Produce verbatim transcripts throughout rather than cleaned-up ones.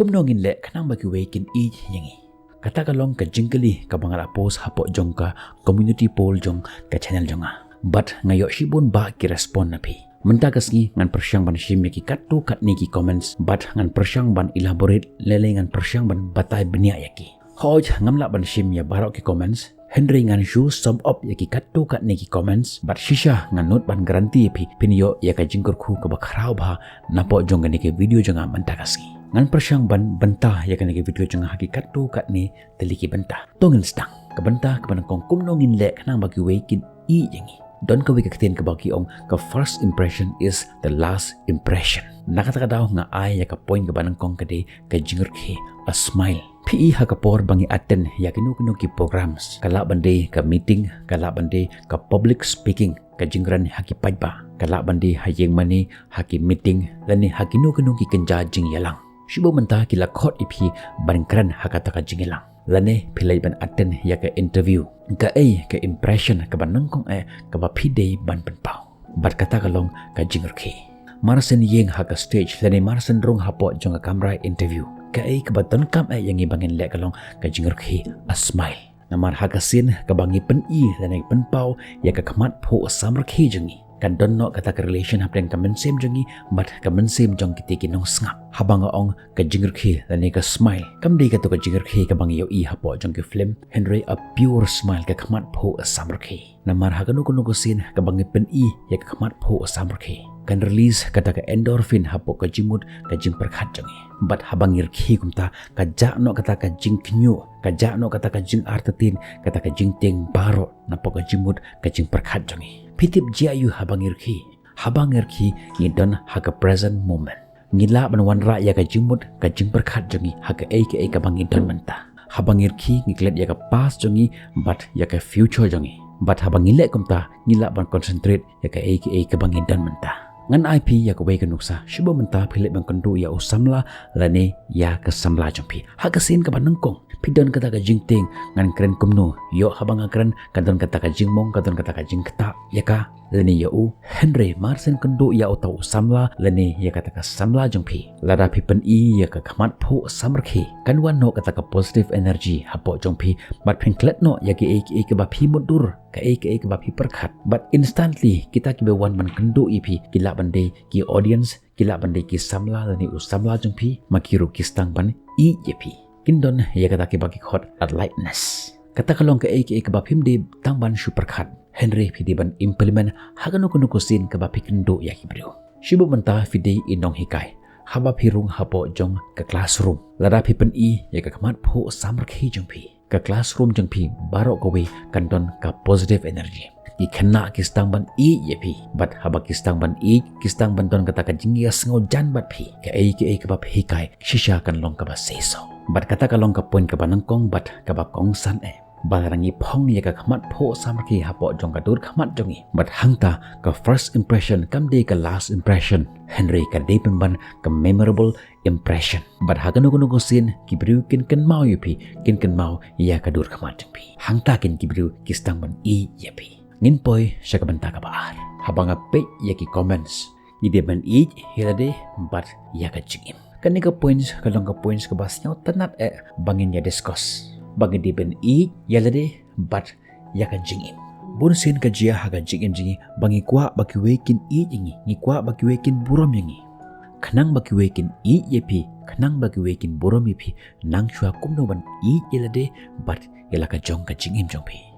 Kumno ngin leh khnang ba kiwei kin ïeit ïa ngi? Kata ka long ka jingkylli kaba nga la post hapoh jong ka community poll jong ka channel jong nga. Bad nga ïoh shibun bah ki respond na phi. Mynta ka sngi ngan pyrshang ban shim ïa ki katto katne ki comments, bad ngan pyrshang ban elaborate, lane ngan pyrshang ban batai bniah ïa ki. Hooid, ngam lah ban shim ïa baroh ki comments, hynrei ngan shu sum up ïa ki katto katne ki comments, bad shisha ngan nud ban guarantee ïa phi, phin ïoh ïa ka jingkyrkhu kaba khraw bha napoh jong kane ka video jong nga mynta ka sngi. Ngan pyrshang ban bynta ïa kane ka video jong nga ha ki katto katne tylli ki bynta. To ngin sdang. Ka bynta kaba nyngkong, kumno ngin leh khnang ba kiwei kin ïeit ïa ngi? Don kawei ka ktien kaba ki ong, ka first impression is the last impression. Na kata ka daw nga ai ïa ka point kaba nyngkong, ka dei ka jingrkhie, a smile. Phi i ha ka por ba ngi attend ïa kino kino ki programs, ka lah ban dei ka meeting, ka lah ban dei ka public speaking, ka jingkren ha ki paidbah, ka lah ban dei ha ïing mane, ha ki meeting, lane ha kino kino ki kynja jingïalang. Shibun mynta ki la khot ïa phi ban kren ha kata ka jingïalang, lane phi leit ban attend ïa ka interview. Kaei ka impression kaba nyngkong eh kaba phi dei ban pynpaw? Bad kata ka long ka jingrkhie. Mar shen ïeng ha ka stage lane mar shen rung hapoh jong ka kamra interview, kaei kaba donkam eh ïa ngi ba ngin leh ka long ka jingrkhie, a smile. Namar ha ka sien kaba ngi pyni lane pynpaw ïa ka khmat phuh samrkhie jong ngi, kan don noh kata ka relation hapdeng ka mynsiem jong ngi bad ka mynsiem jong kita ki nongsngap. Haba nga ong ka jingrkhie lane ka smile, kam dei kato ka jingrkhie kaba ngi ïohi hapoh jong ki film, hynrei a pure smile, ka khmat phuh samrkhie. Namar ha kano kano ka sien kaba ngi pyni ïa ka khmat phuh samrkhie, kan release kata ka endorphin hapoh ka jingmut ka jingpyrkhat jong ngi. Bad haba ngi rkhie kumta, ka jah noh kata ka jingkhynñiuh, ka jah noh kata ka jingartatien, kata ka jingtieng baroh napoh ka jingmut ka jingpyrkhat jong ngi. Phi tip jia aiu haba ngi rkhie? Haba ngi rkhie ngi don ha ka present moment. Ngi lah ban wanrah ïa ka jingmut ka jingpyrkhat jong ngi ha kaei kaei kaba ngi don mynta. Haba ngi rkhie ngi klet ïa ka past jong ngi bad ïa ka future jong ngi. Bad haba ngi leh kumta ngi lah ban concentrate ïa kaei kaei kaba ngi don mynta. Ngan ai phi ïa kawei ka nuksa, shibun mynta phi leit ban kynduh ïa u samla lane ïa ka samla jong phi. Ha ka sien kaba nyngkong phi don kata ka jingtieng, ngan kren kumno, ïoh haba nga kren ka don kata ka jingmong, ka don kata ka jingktah ïa ka lane ïa u. Hynrei mar shen kynduh ïa uta u samla lane ïa kata ka samla jong phi, lada phi pyni ïa ka khmat phuh samrkhie, kan wan noh kata ka positive energy hapoh jong phi, bad phin klet noh ïa kaei kaei kaba phi mutdur, kaei kaei kaba phi pyrkhat. Bad instantly kita kiba wan ban kynduh ïa phi ki lah ban dei ki audience, ki lah ban dei ki samla lane u samla jong phi, ma ki ruh ki sdang ban ïeit ïa phi. Kin don ïa kata kiba ki khot a lightness. Kata ka long kaei kaei kaba phim dei tang ban shu pyrkhat, hynrei phi dei ban implement ha kano kano ka sien kaba phi kynduh ïa ki briew. Shibun mynta phi dei i nonghikai, haba phi rung hapoh jong ka classroom, lada phi pyni ïa ka khmat phuh samrkhie jong phi, ka classroom jong phi baroh kawei kan don ka positive energy. Ki khynnah ki sdang ban ïeit ïa phi, bad haba ki sdang ban ïeit, ki sdang ban don kata ka jingïasngewjan bad phi, kaei kaei kaba phi hikai shisha kan long kaba seisoh. Bad kata ka long ka point kaba nyngkong bad kaba kongsan eh, ba lada ngi phong ïa ka khmat phuh samrkhie hapoh jong ka dur khmat jong ngi, bad hangta ka first impression kam dei ka last impression, hynrei ka dei pynban ka memorable impression. Bad ha kano kano ka sien ki briew kin kynmaw ïa phi, kin kynmaw ïa ka dur khmat jong phi. Hangta keiñ ki briew ki sdang ban ïeit ïa phi. Ngin poi sha ka bynta kaba ar. Haba nga peit ïa ki comments, ngi dei ban ïeit ïa lade bad ïa ka jingim. Kane ka points ka long ka points kaba sngewtynnat eh ba ngin ïa discuss. Ba ngi dei ban ïeit ïa lade bad ïa ka jingim. Bun sien ka jia ha ka jingim jong ngi ba ngi kwah ba kiwei kin ïeit ïa ngi, ngi kwah ba kiwei kin burom ïa ngi. Khnang ba kiwei kin ïeit ïa phi, khnang ba kiwei kin burom ïa phi, nang shuwa kumno ban ïeit ïa lade bad ïa la ka jong ka jingim jong phi.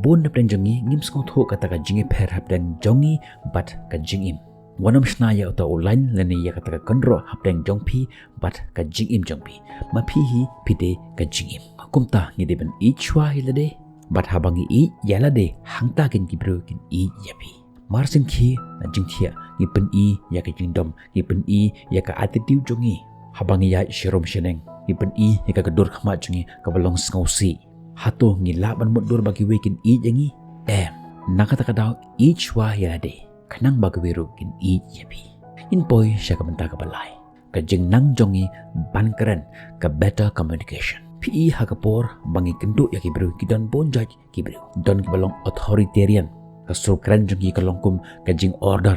Bun hapdeng jong ngi ngim sngewthuh kata ka jingïapher hapdeng jong ngi bad ka jingim. Wat nym shna ïa uta u lain lane ïa kata ka kynroh hapdeng jong phi bad ka jingim jong phi. Ma phi hi phi dei ka jingim. Kumta ngi dei ban ïeit shuwa ïa lade, bad haba ngi ïeit ïa lade, hangta keiñ ki briew kin ïeit ïa phi. Mar shen khie na jingthiah ngi pyni ïa ka jingdom, ngi pyni ïa ka attitude jong ngi. Haba ngi ïaid sharum shaneng, ngi pyni ïa ka dur khmat jong ngi kaba long sngewsih. Hato ngi lah ban mutdur ba kiwei kin ïeit ïa ngi? Em. Na kata ka daw, ïeit shuwa ïa lade, khnang ba kiwei ruh kin ïeit ïa phi. Ngin poi sha ka bynta kaba lai, ka jingnang jong ngi ban kren, ka better communication. Phi i ha ka por ba ngi kynduh ïa ki briew, ki don bun jait ki briew. Don kiba long authoritarian, ka sur kren jong ki ka long kum ka jingorder,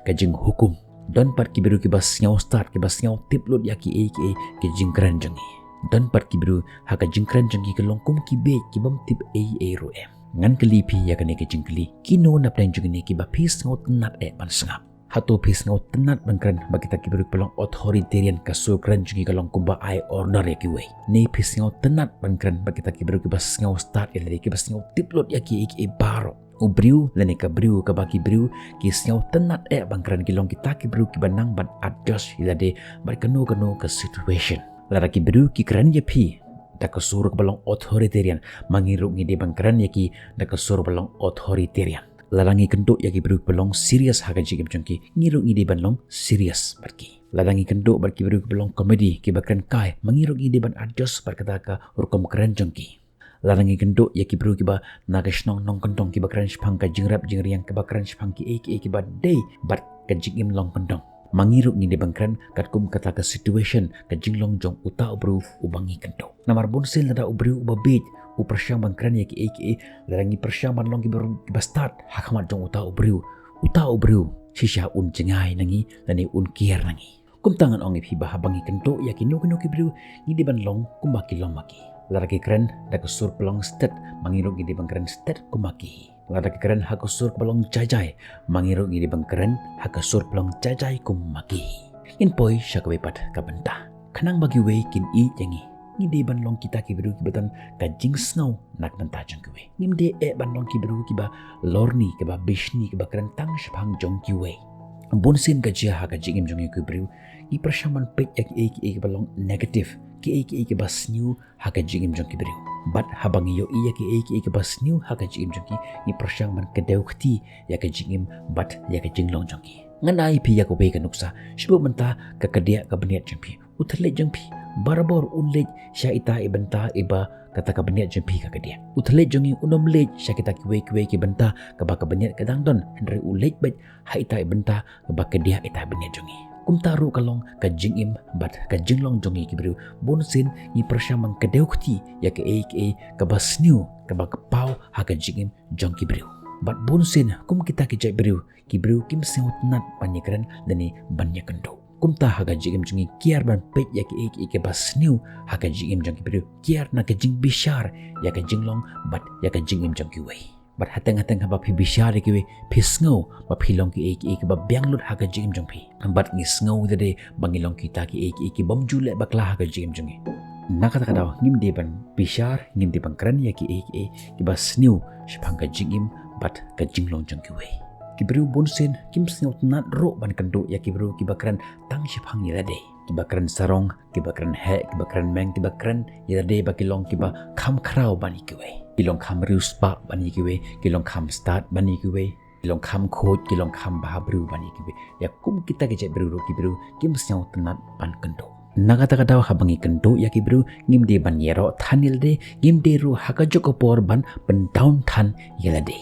ka jinghukum. Don pat ki briew kiba sngew stad, kiba sngew tip lut ïa kiei kiei ki jingkren jong ngi. Don pat ki briew ha ka jingkren jong ki ka long kum ki bieit ki bym tip ei ei ruh em. Ngan kylli phi ïa kane ka jingkylli, kino napdeng jong kine kiba phi sngew tynnat eh ban sngap? Hato phi sngew tynnat ban kren bad kita ki briew kiba long authoritarian, ka sur kren jong ki ka long kumba ai order ïa kiwei? Ne phi sngew tynnat ban kren bad kita ki briew kiba sngew stad ïa lade, kiba sngew tip lut ïa kiei kiei baroh? U briew lane ka briew kaba ki briew ki sngew tynnat eh ban kren ki long kita ki briew kiba nang ban adjust ïa lade bad kano kano ka situation. Lada ki briew ki kren ïa phi da ka sur kaba long authoritarian, ma ngi ruh ngi dei ban kren ïa ki da ka sur ba long authoritarian. Lada ngi kynduh ïa ki briew kiba long serious ha ka jingim jong ki, ngi ruh ngi dei ban long serious bad ki. Lada ngi kynduh bad ki briew kiba long comedy, kiba kren kai, ma ngi ruh ngi dei ban adjust bad kata ka rukom kren jong ki. Lada ngi kynduh ïa ki briew kiba na ka shnong nongkyndong, kiba kren shaphang ka jingrep jingriang, kiba kren shaphang kiei kiei kiba dei bad ka jingim longkyndong, ma ngi ruh ngi dei ban kren katkum kata ka situation, ka jinglong jong uta u briew uba ngi kynduh. Namar bunsien lada u briew uba bieit u pyrshang ban kren ïa kiei kiei, lada ngi pyrshang ban long kiba, kiba stad ha khmat jong uta u briew, uta u briew shisha un jngai na ngi lane un kiar na ngi. Kumta ngan ong ïa phi ba haba ngi kynduh ïa kino kino ki briew, ngi dei ban long kumba ki long ma ki. Lada ki kren da ka sur ba long stet, ma ngi ruh ngi dei ban kren stet kumba ki. Lada ki kren ha ka sur kaba long jai jai, ma ngi ruh ngi dei ban kren ha ka sur ba long jai jai kumba ki. Ngin poi sha kawei pat ka bynta. Khnang ba kiwei kin ïeit ïa ngi, ngi dei ban long kita ki briew kiba don ka jingsngew na ka bynta jong kiwei. Ngim dei eh ban long ki briew kiba lorni, kiba bishni, kiba kren tang shaphang jong kiwei. Bunsien ka jia ha ka jingim jong ngi ki briew, ngi pyrshang ban peit ïa kiei kiei kiba long negative, kiei kiei kiba sniew ha ka jingim jong ki briew. Bad haba ngi ïohi ïa kiei kiei kiba sniew ha ka jingim jong ki, ngi pyrshang ban kdew kti ïa ka jingim bad ïa ka jinglong jong ki. Ngan ai ïa phi ïa kawei ka nuksa, shu buh mynta ka kdiah ka bniat jong phi. U thylliej jong phi barabor un leit sha ita i bynta iba kata ka bniat jong phi ka kdiah. U thylliej jong ngi un ym leit sha kita kiwei kiwei ki bynta kaba ka bniat ka dang don, hynrei u leit beit ha ita i bynta kaba kdiah ita i bniat jong ngi. Kumta ruh ka long ka jingim bad ka jinglong jong ngi ki briew. Bunsien ngi pyrshang ban kdew kti ïa kiei kiei kaba sniew, kaba kpaw ha ka jingim jong ki briew. Bad bunsien kum kita ki jait briew, ki briew kim sngewtynnat ban ïakren lane ban ïakynduh. Kumta ha ka jingim jong ngi, kiar ban peit ïa kiei kiei kiba sniew ha ka jingim jong ki briew, kiar na ka jingbishar ïa ka jinglong bad ïa ka jingim jong kiwei. Bad hateng hateng haba phi bishar ïa kiwei, phi sngew ba phi long kiei kiei kiba biang lut ha ka jingim jong phi. Bad ngi sngew ïa lade ba ngi long kita kiei kiei ki bym ju leh bakla ha ka jingim jong ngi. Na kata ka daw ngim dei ban bishar, ngim dei ban kren ïa kiei kiei kiba sniew shaphang ka jingim bad ka jinglong jong kiwei. Ki briew bunsien kim sngewtynnat ruh ban kynduh ïa ki briew kiba kren tang shaphang ïa lade, kiba kren sarong, kiba kren heh, kiba kren meng, kiba kren ïa lade ba ki long kiba kham khraw ban ïa kiwei, ki long kham riewspah ban ïa kiwei, ki long kham stad ban ïa kiwei, ki long kham khuid, ki long kham bhabriew ban ïa kiwei. Ïa kum kita ki jait briew ruh ki briew kim sngewtynnat ban kynduh. Na kata ka daw haba ngi kynduh ïa ki briew, ngim dei ban ïaroh than ïa lade, ngim dei ruh ha kajuh ka por ban pyndown than ïa lade.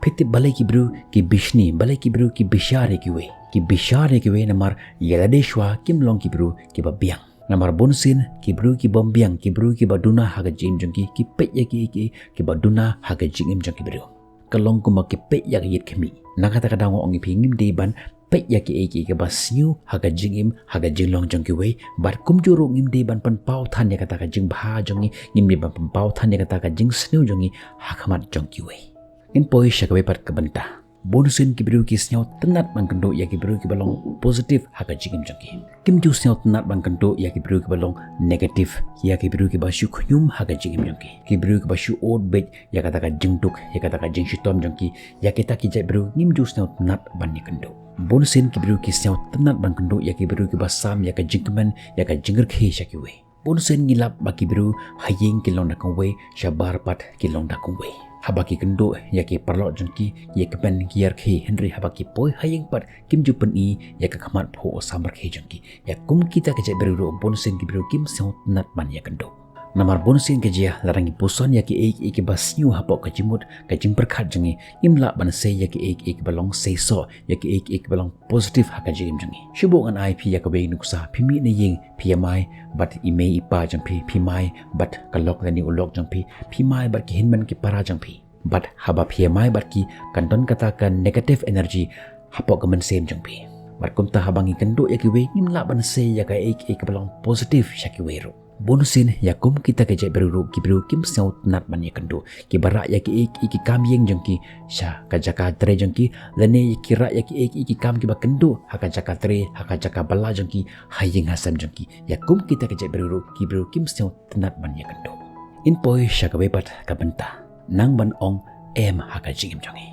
Phi tip balei ki briew ki bishni, balei ki briew ki bishar ïa kiwei? Ki bishar ïa kiwei namar ïa lade shuwa kim long ki briew kiba biang. Namar bunsien ki briew ki bym biang, ki briew kiba duna ha ka jingim jong ki, ki peit ïa kiei kiei kiba duna ha ka jingim jong ki briew. Ka long kumba ki peit ïa ka ïit khmih. Na kata ka daw nga ong ïa phi, ngim dei ban peit ïa kiei kiei kiba sniew ha ka jingim, ha ka jinglong jong kiwei. Bad kumjuh ruh ngim dei ban pynpaw than ïa kata ka jingbha jong ngi, ngim dei ban pynpaw than ïa kata ka jingsniew jong ngi ha khmat jong kiwei. Ngin poi sha kawei pat ka bynta. Bunsien ki briew ki sngewtynnat ban kynduh ïa ki briew kiba long positive ha ka jingim jong ki. Kim ju sngewtynnat ban kynduh ïa ki briew kiba long negative, ïa ki briew kiba shu khñium ha ka jingim jong ki, ki briew kiba shu ud beit ïa kata ka jingduk, ïa kata ka jingshitom jong ki. Ïa kita ki jait briew ngim ju sngewtynnat ban ïakynduh. Bunsien ki briew ki sngewtynnat ban kynduh ïa ki briew kiba sam ïa ka jingkmen, ïa ka jingrkhie sha kiwei. Bunsien ngi lap ba ki briew ha ïing ki long da kawei, shabar pat ki long da kawei. Haba ki kynduh ïa ki paralok jong ki, ki ïakmen ki ïarkhie, hynrei haba ki poi ha ïing pat kim ju pyni ïa ka khmat phuh samrkhie jong ki. Ïa kum kita ki jait briew ruh bunsien ki briew kim sngewtynnat ban ïakynduh. Namar bunsien ka jia, lada ngi puson ïa kiei kiei kiba sniew hapoh ka jingmut ka jingpyrkhat jong ngi, ngim lah ban sei ïa kiei kiei kiba long seisoh, ïa kiei kiei kiba long positive ha ka jingim jong ngi. Shu buh ngan ai phi ïa kawei nuksa, phi mih na ïing, phi ïamai bad i mei i pa jong phi, phi mai bad ka lok lane u lok jong phi, phi mai bad ki hynmen ki para jong phi. Bad haba phi ïamai bad ki, kan don kata ka negative energy hapoh ka mynsiem jong phi. Bad kumta haba ngi kynduh ïa kiwei ngim lah ban sei ïa kaei kaei kaba long positive sha kiwei ruh. Bun sien ïa kum kita ki jait briew ruh ki briew kim sngewtynnat ban ïakynduh, kiba rah ïa kiei kiei ki kam ïing jong ki sha ka jaka trei jong ki, lane ki rah ïa kiei kiei ki kam kiba kynduh ha ka jaka trei, ha ka jaka bylla jong ki, ha ïing ha sem jong ki. Ïa kum kita ki jait briew ruh ki briew kim sngewtynnat ban ïakynduh. Ngin poi sha kawei pat ka bynta, nang ban ong em ha ka jingim jong ngi.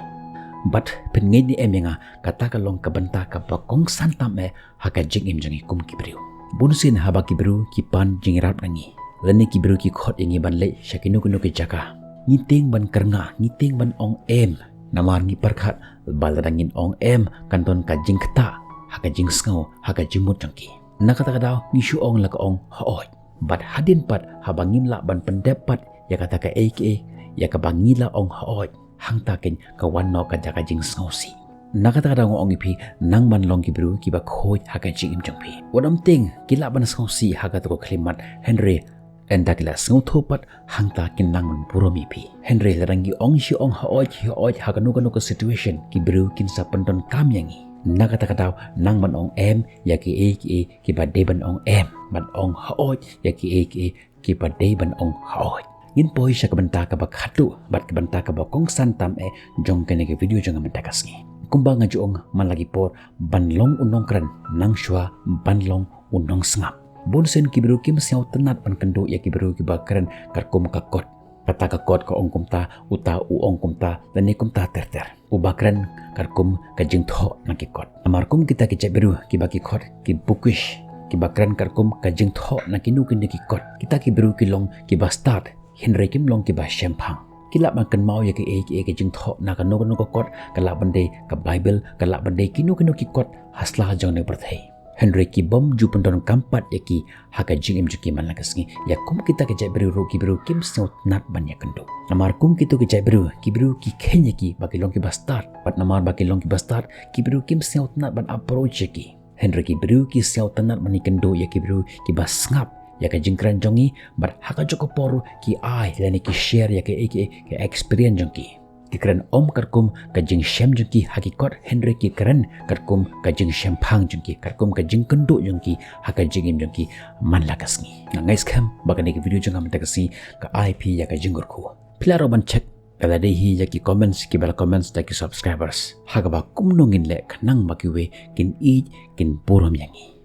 Bad phin ngeit ne em ïa nga, kata ka long ka bynta kaba kongsan tam eh ha ka jingim jong ngi kum ki briew. Bun sien haba ki briew ki pan jingïarap na ngi, lane ki briew ki khot ïa ngi ban leit sha kino kino ki jaka, ngi tieng ban kyrngah, ngi tieng ban ong em. Namar ngi pyrkhat ba lada ngin ong em, kan don ka jingktah ha ka jingsngew, ha ka jingmut jong ki. Na kata ka daw ngi shu ong la ka ong hooid. Bad hadien pat haba ngim lah ban pyndep pat ïa kata kaei kaei ïa kaba ngi la ong hooid, hangta keiñ ka wan noh ka jaka jingsngewsih. Na kata ka daw nga ong ïa phi, nang ban long ki briew kiba khuid ha ka jingim jong phi. Wat ym tieng ki lah ban sngewsih ha kata ka khyllipmat, hynrei ynda ki la sngewthuh pat, hangta kin nang ban burom ïa phi. Hynrei lada ngi ong shi ong hooid, hooid ha kano kano ka situation, ki briew kin sa pyndonkam ïa ngi. Na kata ka daw nang ban ong em ïa kiei kiei kiba dei ban ong em, ban ong hooid ïa kiei kiei kiba dei ban ong hooid. Ngin poi sha ka bynta kaba khatduh bad ka bynta kaba kongsan tam eh jong kane ka video jong nga mynta ka sngi. Kumba nga ju ong man la ki por, ban long u nongkren nang shuwa ban long u nongsngap. Bun sien ki briew kim sngewtynnat ban kynduh ïa ki briew kiba kren katkum ka kot. Kata ka kot ka ong kumta, uta u ong kumta, lane kumta ter ter. Uba kren katkum ka jingthoh na ki kot. Namar kum kita ki jait briew kiba ki khot ki bookish, kiba kren katkum ka jingthoh na kino kino ki kot, kita ki briew ki long kiba stad, hynrei kim long kiba shemphang. Ki lah ban kynmaw ïa kiei kiei ka jingthoh na kano kano ka kot, ka lah ban dei ka Bible, ka lah ban dei kino kino ki kot ha sla jong ne pyrthei. Hynrei ki bym ju pyndonkam pat ïa ki ha ka jingim jong ki man la ka sngi. Ïa kum kita ki jait briew ruh ki briew kim sngewtynnat ban ïakynduh. Namar kum kito ki jait briew, ki briew ki kheiñ ïa ki ba ki long kiba stad. Bad namar ba ki long kiba stad, ki briew kim sngewtynnat ban approach ïa ki. Hynrei ki briew ki sngewtynnat ban ïakynduh ïa ki briew kiba sngap ïa ka jingkren jong ngi, bad ha kajuh ka por ruh ki ai lane ki share ïa kiei kiei ka experience jong ki. Ki kren ym katkum ka jingshem jong ki ha ki kot, hynrei ki kren katkum ka jingshemphang jong ki, katkum ka jingkynduh jong ki ha ka jingim jong ki man la ka sngi. Nga ngeit skhem ba kane ka video jong nga mynta ka sngi ka ai phi ïa ka jingkyrkhu. Phi lah ruh ban check ka la dei hi ïa ki comments kiba la comments da ki subscribers, ha kaba kumno ngin leh khnang ba kiwei kin ïeit, kin burom ïa ngi.